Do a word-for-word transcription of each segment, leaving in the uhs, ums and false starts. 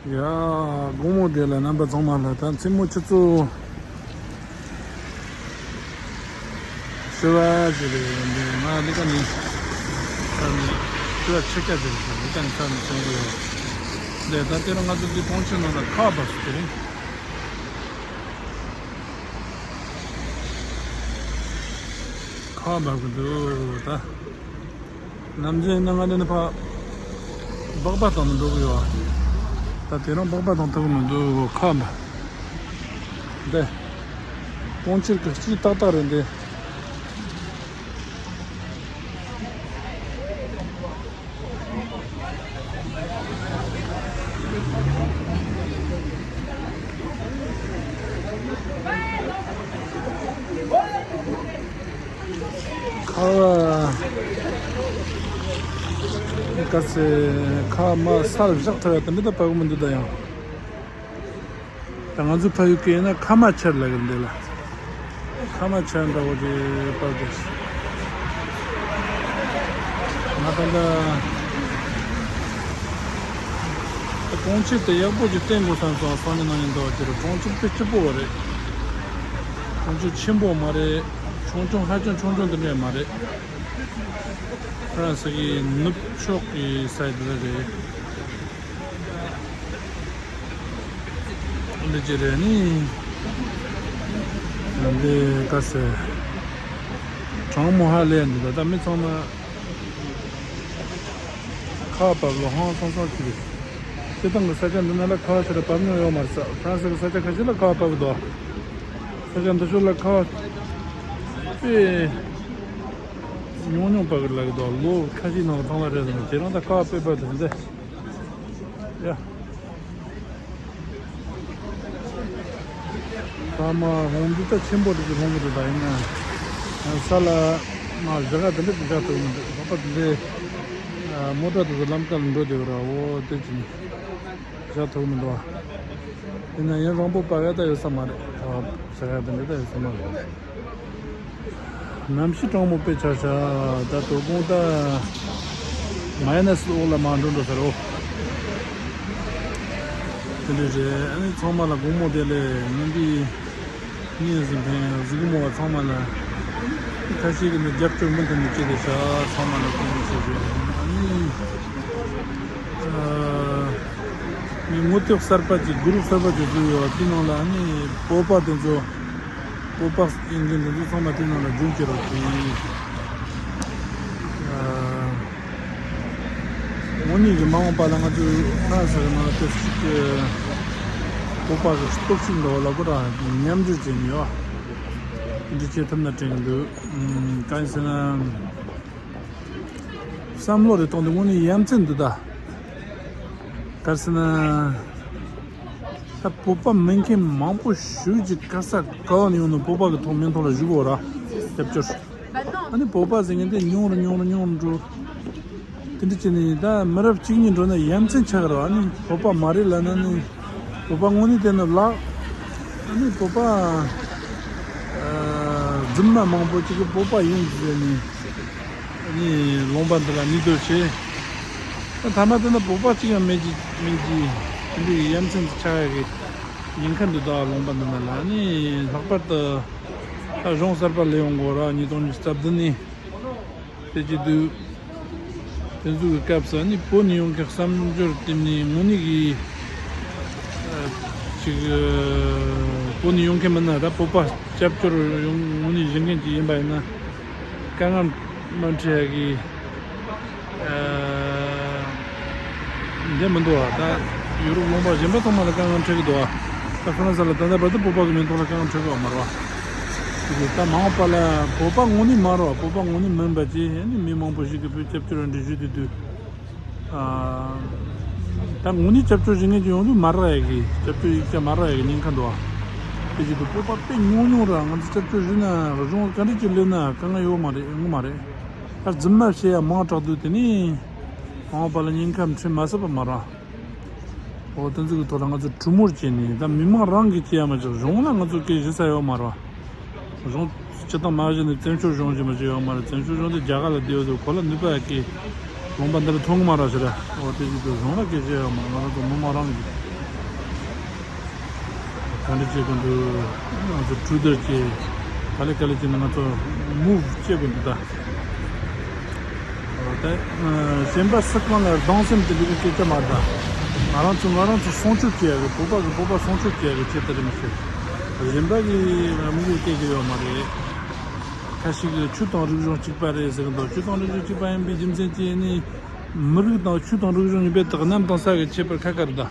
ཡ། དགོང་མོ་བདེ་ལ་རྣམ་པ་ཚང་མ་ལ། ད་མཚན་མོ་ཆུ་ཚོད་བཞི་པ་ཞིག་རེད། འདི་ང་ལི་ཀ་ནས་ཚར་ནས་ཆུ་ཚོད་ཕྱེད་ཀ་ཟིན་ཞིག་ལི་ཀ་ནས་ཚར་ནས་བྱུང་གི་ཡོད། འདི་ད་དེ་རིང་ང་ཚོ་འདི་གྲོང་ཁྱེར་ནང་ལ་ཁ་བབས་སུ་དེ་རིང་ཁ་བབས་གི་འདུག་ད། ནམ་རྒྱུན་ཡིན་ན་ང་འདི་ནས་ཕར་སྦག་སྦག་བཏང་ནས་འགྲོ་གི་ཡོད། ད་དེ་རིང་སྦག་སྦག་བཏང་ཐུབ་ཀྱི་མི་འདུག་ཁ་འདི་གྲོང་ཁྱེར་གྱི་སྤྱི་ཏག་ཏག་རེད་འདི། ཁ་བ་ག་ཚེ་ཁ་མ་སར་བཞག་ཐུབ་ཡ་དེ་འདྲ་ད་བབས་གི་མི་འདུག་ད་ཡང་། ད་ང་ཚོ་ཕ་ཡུལ་སྐད་ཡིན་ན་ཁ་མ་ཆར་ལབ་གི་འདི་ལ། ཁ་མ་ཆར་འདྲ་བོ་དེ་བབས་ཏེ། ང་ད་ལྟ་གྲོང་ཁྱེར་དེ་ཡག་པོ་ཅིག་བསྟན་དགོས་བསམ་སོང་། སང་ཉིན་གནངས་ཉིན་འདྲ་བོ་དེ་རུ་གྲོང་ཁྱེར་དཔེ་སྐྱིད་པོ་བ་རེད། གྲོང་ཁྱེར་ཆེན་པོ་མ་རེད། ཆུང་ཆུང་ཧ་ཅང་ཆུང་ཆུང་དེ་འདྲ་མ་རེད། ཧྥ་རན་སི་གི་ནུབ་ཕྱོགས་ཀྱི་སའི་ཌི་ལ་རེད། འདི་ཅི་རེད་ནི། འདི་ག་ཟེར། གྲང་མོ་ཧ་ལས་འདུག་ད་ལྟ་མི་ཚང་མ་ཁ་བབས་ལ་ཧང་སང་སང་གི་རེད། སྤྱིར་བཏང་གི་ས་ཆ་འདི་ན་ལ་ཁ་ཞེ་དྲག་བབས་མྱོང་ཡོད་མ་རེད་ས། ཧྥ་རན་སི་གི་ས་ཆ་ཁ་ཤས་ལ་ཁ་བབས་འདུག་ས་ཆ་འདི་ཚོ་ལ་ཁ་དཔེ་ཉུང་ཉུང་བབས་གི་ལབ་གི་འདུག་ལོ་ཁ་ཤས་ནང་ལ་ཐང་ལ་རེད་ཟེར་ན་དེ་རང་ད་ཁ་དཔེ་བབས་འདུག་འདི། ཡ། ད་མ་ཧོང་འདི་ད་ཆེན་པོ་རེད། ཀྱི་ཧོང་གི་རེད། ད་ཡིན་ན་ས་ལ་མ་བཞག་ག་དེ་འདྲ་དེ་བཞག་ཐུབ་མི་འདུག་ལྷག་པར་དེ་འདྲའི་མོ་ཊ་དེ་ཚོ་ལམ་ཁ་ལ་འགྲོ་བསྡད་ཡོད་ར། འོ་དེ་ཅི་ནས་བཞག་ཐུབ་མི་འདུག་ཡིན་ན་ཡང་རང་པོ་པ་ག་ད་ཡོད་ས་མ་རེད། བཞག་ག་དེ་འདྲ་ད་ཡོད་ས་མ་རེད། གནམ་གཤིས་གྲང་མོ་དཔེ་ཆགས་ཤག་ད་དོ་དགོང་ད་མའི་ནས་འོག་ལ་མར་འགྲོ་འགྲོ་ས་རེད། དེ་འདྲ་རེད། ཨ་ནི་ཚང་མ་ལ་དགོང་མོ་བདེ་ལེགས། ང་འདི་ཉིན་གཟིགས་མཁན་གཟིགས་མོ་བ་ཚང་མ་ལ་ཁ་ཤས་ཀྱི་ནི་རྒྱབ་སྐྱོར་མུ་མཐུད་ནས་བྱེད་དེ་ཤག་ཚང་མ་ལ་དགོང་མོ་བདེ་ལེགས། ཨ་ནི་ཨ་ནི་ངོ་དེབ་གསར་པ་ཅིག་གུ་རུབ་གསར་པ་ཅིག་བཟོས་ཡོད། དེ་ནང་ལ་ཨ་ནི་བོད་པ་དེ་ཚོ། བོད་པ་ཡིན་མཁན་འདི་ཚོ་ཚང་མ་དེ་ནང་ལ་རྒྱུན་སྐྱེལ་རོགས་གྱིས། ཨ། དངོས་གནས་ཀྱི་མ་འོངས་པ་ལ་ང་ཚོས་ཧྥ་རན་སི་གི་ནང་ལ་ཏོག་ཙམ་ཅིག་བོད་པ་གི་སྟོབས་ཤུགས་འདྲ་བོ་ལ་ཁོ་རང་མཉམ་འབྲེལ་བྱས་ནས་ཡོད། འདི་བྱེད་ཐུབ་ན་དྲན་གྱི་འདུག་ཨུམ། གང་ཡིན་ཟེར་ན། བསམ་བློ་རེ་གཏོང་དུས་དངོས་གནས་ཡ་མཚན་འདུག་ད། ག་རེ་ཟེར་ན། ད་བོད་པ་མིན་མཁན་མང་པོ་ཞིག་གི་ག་ས་ག་བ་ནས་ཡོང་ནས་བོད་པ་གི་ཐོག་མིང་ཐོག་ལ་བཞུགས་ཡོད་ར། རྒྱབ་སྐྱོར། ཨ་ནི་བོད་པ་ཟེར་མཁན་དེ་ཉུང་རུ་ཉུང་རུ་ཉུང་རུ་འགྲོ། དེ་འདྲ་བྱས་ནས་ད་མི་རབས་གཅིག་གཉིས་འགྲོ་ན་ཡ་མཚན་ཆགས་ར། ཨ་ནི་བོད་པ་མ་རེད་ལབ་ན་ནི་བོད་པ་དངོས་གནས་དེ་ནི་ལགས། ཨ་ནི་བོད་པ་ཨ་རྫུན་མ་མང་པོ་ཅིག་གིས་བོད་པ་ཡིན་ཟེར་ནས། ཨ་ནི་ལུང་པ་འདི་ལ་གནས་སྡོད་བྱས། ཐ་མ་དེ་ན་བོད་པ་གཅིག་ཡང་མེད་ཀྱི་མེད་ཀྱི་དེ་འདྲའི་ཡ་མཚན་དུ་ཆགས་ཡ་གི་ཉེན་ཁ་འདུག་ད་ལུང་པ་འདི་ན་ལ། ཨ་ནི་ལྷག་པར་དུ་ད་གཞུང་གསར་པ་སླེབས་ཡོང་གོ་ར། ཉིས་སྟོང་ཉི་ཤུ་རྩ་བདུན་ནས་དེ་བྱེད་དུས་དེ་ཚོ་གི་སྐབས་སུ་ཨ་ནི་བོད་ནས་ཡོང་མཁན་བསམ་སྦྱོར་བསྟན་ནས་དངོས་གནས་ཀྱི་ཅིག་བོད་ནས་ཡོང་མཁན་མིན་ན་ད་བོད་པ་སྐྱབས་བཅོལ་ཡོང་དངོས་གནས་བཞེངས་མཁན་ཅིག་ཡིན་པ་ཡིན་ན། དཀའ་ངལ་མ་འཕྲད་ཡ་གི་ཨ་འདི་མི་འདུག་བ། ད་ཡུ་རོབ་ལུང་པ་གཞན་པ་ཚང་མ་ལ་དཀའ་ངལ་འཕྲད་ཀྱི་འདུག་བ། ད་ཧྥ་རན་སི་ལ་ད་ལྟ་བར་དུ་བོད་པ་གི་མིང་ཐོག་ལ་དཀའ་ངལ་འཕྲད་ཀྱི་ཡོད་མ་རེད་བ། དེ་གི་ད་མ་འོངས་པ་ལ་བོད་པ་དངོས་གནས་མ་རེད་བ། བོད་པ་དངོས་གནས་མིན་པ་ཅིག་ཨ་ནི་མི་མང་པོ་ཞིག་གིས་བོད་སྐྱབས་བཅོལ་འདྲ་ཞུས་དུས་དུས། ཨ། ད་དངོས་གནས་སྐྱབས་བཅོལ་བྱེད་མཁན་ཅིག་ཡོང་དུས་མ་རག་ཡ་གི་སྐྱབས་བཅོལ་ཡིག་ཆ་མ་རག་ཡ་གི་ཉེན་ཁ་འདུག་ཨ། དེ་བྱེད་དུས་བོད་པ་དཔེ་ཉུང་ཉུང་ར། ང་ཚོ་སྐྱབས་བཅོལ་བྱས་ན་གཞུང་ག་འདྲ་ཅིག་སླེབས་ན་དཀའ་ངལ་ཡོད་མ་རེད། ཡོང་གི་མ་རེད། ད་རྫུན་མ་བཤད་ཡ་མང་དྲགས་དུས་དེ་ནི་མ་འོངས་པ་ལ་ཉེན་ཁ་འཕྲད་མ་སྲིད་པ་མ་རེད། འོ་དེ་ཚོ་གི་ཐོག་ལ་ང་ཚོ་གྲོས་མོལ་བྱས་ནས་ད་མི་མང་རང་གིས་བྱེད་ཡ་མ་གཏོགས་གཞུང་ལ་ང་ཚོ་སྐད་བཞེས་ས་ཡོད་མ་རེད་བ། གཞུང་སྤྱིར་བཏང་མ་གཞི་ནས་བཙན་བྱོལ་གཞུང་ཞིག་མ་ཞིག་ཡོད་མ་རེད། བཙན་བྱོལ་གཞུང་དེ་རྒྱ་གར་ལ་བསྡད་ཡོད་དུས་ཁོ་ལ་ནུས་པ་ཡོད་ཀི་ལུང་པ་འདི་ལ་ཐོན་གི་མ་རེད་ཟེར། འོ་དེ་བྱེད་དུས་གཞུང་ལ་སྐད་ཆ་ཡོད་མ་རེད། ང་རང་ཚོ་མི་མང་རང་གི་ ག་འདྲ་བྱེད་དགོས་འདུག་ང་ཚོ་གྲོས་བསྡུར་བྱས། ག་ལེ་ག་ལེ་བྱས་ནས་ང་ཚོ་མུབ་བྱེད་དགོས་འདུག་ད། འོ་དེ། གཞན་པ་སུ་གང་ལ་སྡང་སེམས་དེ་འདྲ་གི་སྐད་ཆ་མ་རེད་ད། ང་རང་ཚོ་ང་རང་ཚོ་སྲུང་སྐྱོབ་བྱེད་ཡ་གི། བོད་པ་གི་བོད་པ་སྲུང་སྐྱོབ་བྱེད་ཡ་གི་ཆེད་དུ་རེད་མ་གཏོགས། གཞན་པ་གི་དམིགས་ཡུལ་སྐད་ཆ་ཡོད་མ་རེད། ཁ་ཤས་ཀྱིས་ཆོས་དང་རིག་གཞུང་གཅིག་པ་རེད་ཟེར་གི་འདུག་ཆོས་དང་རིག་གཞུང་གཅིག་པ་ཡིན་པའི་རྒྱུ་མཚན་གྱིས་ནི། མི་རིགས་དང་ཆོས་དང་རིག་གཞུང་གཉིས་པོ་དག་གནམ་དང་ས་གི་ཁྱད་པར་ཁ་ཁ་རེད་ད།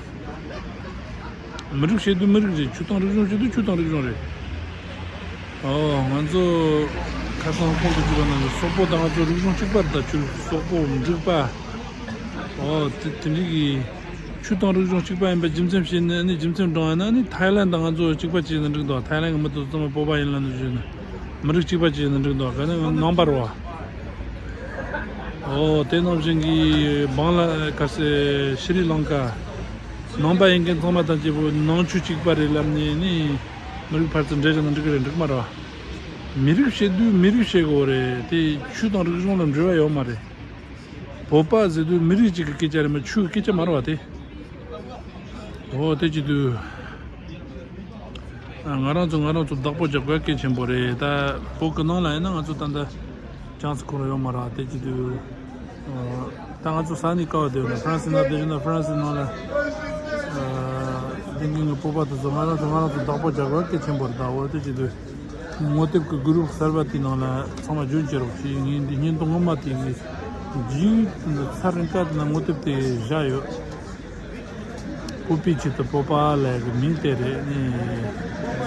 མི་རིགས་བྱེད་དུས་མི་རིགས་རེད། ཆོས་དང་རིག་གཞུང་བྱེད་དུས་ཆོས་དང་རིག་གཞུང་རེད། ཨོ་ང་ཚོ་ཁ་སང་གོང་དུ་བརྗོད་པ་ནང་བཞིན་སོག་པོ་དང་ང་ཚོ་རིག་གཞུང་གཅིག་པ་རེད་ད། ཆོས་སོག་པོ་འབྲུག་པ། ཨོ་དེ་དེ་འདྲའི་གི་ཆོས་དང་རིག་གཞུང་གཅིག་པ་ཡིན་པ་རྒྱུ་མཚན་བྱས་ནས་ནི། རྒྱུ་མཚན་དྲངས་ཡིན་ན་ནི། ཐའི་ལན་དང་ང་ཚོ་གཅིག་པ་བྱས་ན་འགྲིག་འདུག་ཐའི་ལན་གི་མི་དེ་ཚོ་ཚང་མ་བོད་པ་ཡིན་ལབ་ནས་བྱས་ནས། མི་རིགས་གཅིག་པ་བྱས་ན་འགྲིག་འདུག་ག་ནི་ནང་པ་རེད་བ། ཨོ་དེ་ནང་བཞིན་གྱི་བང་ལ་ག་ཟེ་ཤྲི་ལང་ཀ། ནང་པ་ཡིན་མཁན་ཚང་མ་དང་གཅིག་པོ་ནང་ཆོས་གཅིག་པ་རེད་ལབ་ནས་ནི། མི་རིགས་ཕར་ཚུར་འདྲེས་བཞག་ན་འགྲིག་གི་རེད། འགྲིག་མ་རེད་བ། མི་རིགས་བྱེད་དུས་མི་རིགས་བྱེད་དགོས་རེད། དེ་ཆོས་དང་རིག་གཞུང་ལ་འབྲེལ་བ་ཡོད་མ་རེད། བོད་པ་ཟེར་དུས་མི་རིགས་གཅིག་གི་སྐད་ཆ་རེད་མ། ཆོས་ཀྱི་སྐད་ཆ་མ་རེད་བ་དེ། འོ་དེ་བྱེད་དུས། ང་རང་ཚོ་ང་རང་ཚོ་བདག་པོ་རྒྱག་དགོས་གལ་ཆེན་པོ་རེད། ད་བོད་ཀྱི་ནང་ལ་ཡིན་ན་ང་ཚོ་ད་ལྟ་ཅང་སི་ཁོ་རང་ཡོད་མ་རེད་བ། དེ་བྱེད་དུས། ད་ང་ཚོ་ས་གནས་ག་བ་བསྡད་ཡོད་ན། ཧྥ་རན་སི་ནང་བསྡད་ཡོད་ན། ཧྥ་རན་སི་ནང་ལ་བསྡད་མཁན་གྱི་བོད་པ་དེ་ཚོ་ང་རང་ཚོ་ང་རང་ཚོ་བདག་པོ་རྒྱག་དགོས་གལ་ཆེན་པོ་རེད། ད་འོ་དེ་བྱེད་དུས། ངོ་དེབ་ཀྱི་གུ་རུབ་གསར་པ་དེའི་ནང་ལ་ཚང་མ་join་བྱེད་རོགས་གྱིས། ངས་འདི་བརྙན་ཐུང་སྔོན་མ་དེ་ངས་རྗེས་ཚར་རིང་ཀ་དེ་ན་ངོ་དེབ་དེ་བཞག་ཡོད། བོད་པའི་ཆེད་དུ་བོད་པ་ལབ་ཀྱི་མིང་དེ་རེད། ཨ་ནི་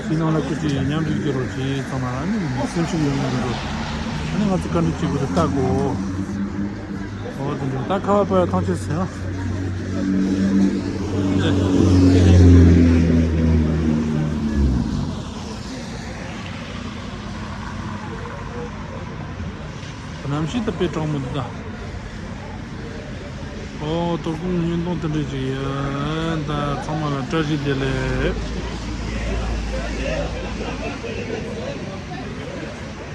དེའི་ནང་ལ་སྐུ་མཁྱེན་མཉམ་ཞུགས་བྱེད་རོགས་གྱིས། ཚང་མ་ཨ་ནི་སེམས་ཤུགས་ཡོད་མཁན་འདུག་ཨ་ནི་ང་ཚོ་བཀའ་འདྲི་བྱེད་དགོས་དེ་ལྟ་དགོས། འོ་དེ་འདྲ། ད་ཁ་བ་བབས་ཡ་ཐང་ཆད་ཟིན་ཨ། གནམ་གཤིས་ད་དཔེ་གྲང་མོ་འདུག་ད། ཨོ་དོ་དགོང་བརྙན་ཐུང་དེ་འདྲ་ཅིག་ཡིན། ད་ཚང་མ་ལ་བཀྲ་ཤིས་བདེ་ལེགས།